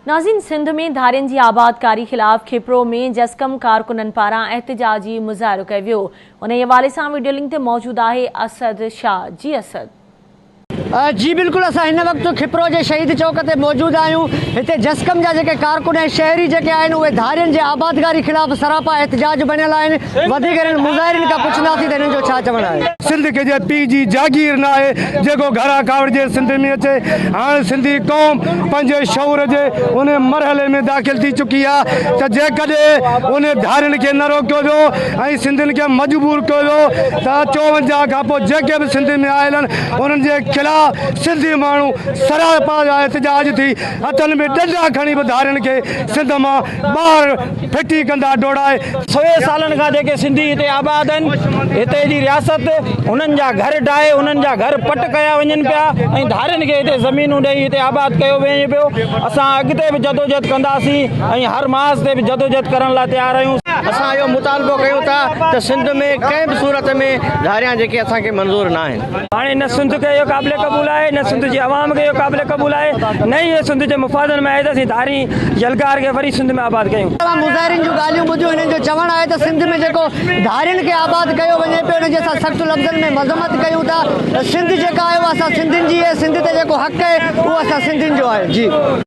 ناظرين سنڌ ۾ ڌارين جي آبادڪاري خلاف کپرو ۾ جسقم ڪارڪنن پاران احتجاجي مظاهرو ڪيو ويو انهي حوالي سان وڊيو لنڪ تي موجود آهي اسد شاهه جي اسد. جي بلڪل اسان هن وقت کپرو جي شهيد چوڪ تي موجود آهيون هتي جسقم جا جيڪي ڪارڪن ۽ شهري جيڪي آهن اهي ڌارين جي آبادگاري خلاف سراپا احتجاج بڻيل آهن وڌيڪ هنن مظاهرين کان پڇنداسين ته هنن جو ڇا چوڻ آهي. سنڌ ڪنهن جي پيء جي جاگير نه آهي جيڪو گهران ڪاوڙجي سنڌ ۾ اچي. هاڻ سنڌي قوم پنهنجي شعور جي ان مرحلي ۾ داخل ٿي چڪي آهي ته جيڪڏهن ان ڌارين کي نه روڪيو ويو ۽ سنڌين کي مجبور ڪيو ويو ته 54 کان پوء جيڪي به سنڌ ۾ آيل آهن انهن جي خلاف سنڌي ماڻهو سراپا احتجاج ٿي هٿن ۾ ڏنڊا کڻي به ڌارين کي سنڌ مان ٻاهر ڦٽي ڪندا ڊوڙائي. سوين سالن کان جيڪي سنڌي هتي آباد آهن، هتي جي رياست انهن جا گهر ڊاهي انهن جا گهر پٽ ڪيا وڃن پيا ۽ ڌارين کي هتي زمينون ڏئي هتي آباد ڪيو وڃي پيو. اسان اڳتي به جدوجهد ڪنداسين ۽ هر محاذ تي به جدوجهد ڪرڻ لاء تيار آهيون. اسان اهو مطالبو ڪيون ٿا ته سنڌ ۾ ڪنهن به صورت ۾ ڌاريان جيڪي اسان کي منظور ناهن. هاڻي نه سنڌ کي اهو قابل قبول آهي نه سنڌ جي عوام کي اهو قابل قبول آهي نه ئي اهو سنڌ جي مفادن ۾ آهي ته اسين ڌارين يلغار کي وري سنڌ ۾ آباد ڪيون. توهان مظاهرين جون ڳالهيون ٻڌيون هنن جو چوڻ آهي ته سنڌ ۾ جيڪو ڌارين کي آباد ڪيو وڃي پيو ان جي اسان سخت لفظن ۾ مذمت ڪيون ٿا سنڌ جيڪا آهي اها اسان سنڌين جي آهي سنڌ تي جيڪو حق آهي اهو اسان سنڌين جو آهي جي.